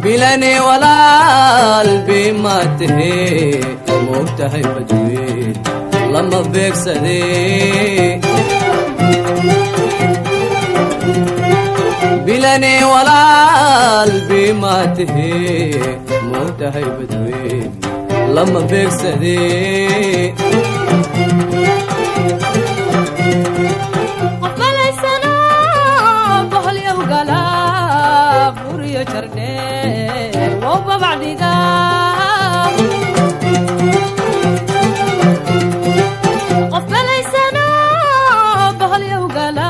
Bilani walaal bima tahe, moogtahay badweyn lama beegsadee. Bilani walaal bima tahe, moogtahay badweyn lama beegsadee. Qofbalaysano boholyow gala buriyo jardheer wow babacdhiga. Qofbalaysano boholyow gala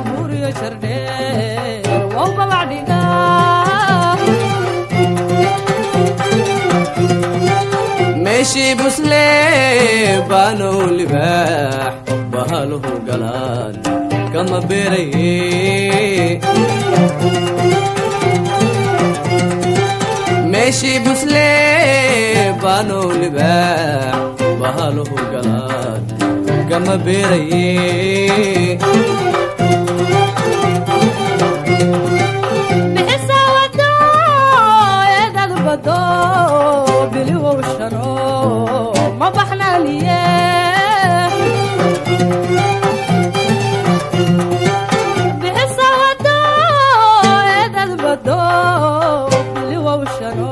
buriyo jardheer wow babacdhiga. Meeshii buslee baanow libaax bahaluhu galaan kama beeraye. Meeshii buslee baanow libaax bahaluhu galaan kama beeraye. Bixisa wado eedad bado biliwow shano ma baxnaaniye. Bixisa wado eedad bado biliwow shano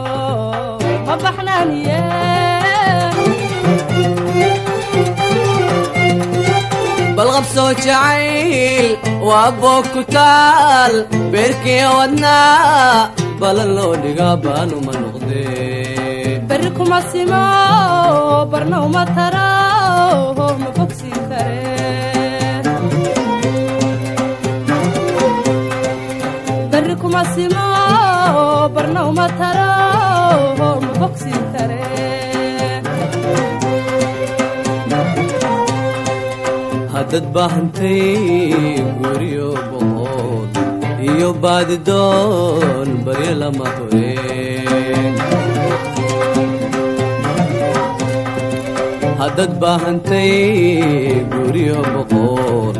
ma baxnaaniye. Balqabsoo jacayl waa boog ku taal beerkiya wadnaa balan loo dhigaa baanuma noqdee. Berri kuma simo barna uma taro ma bogsin kare. Berri kuma simo barna uma taro ma bogsin kare. Haddad baahantay guryo boqood iyo baadidoon baryo lama horeen. Haddad baahantay guryo boqood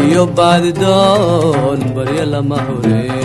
iyo baadidoon baryo lama horeen.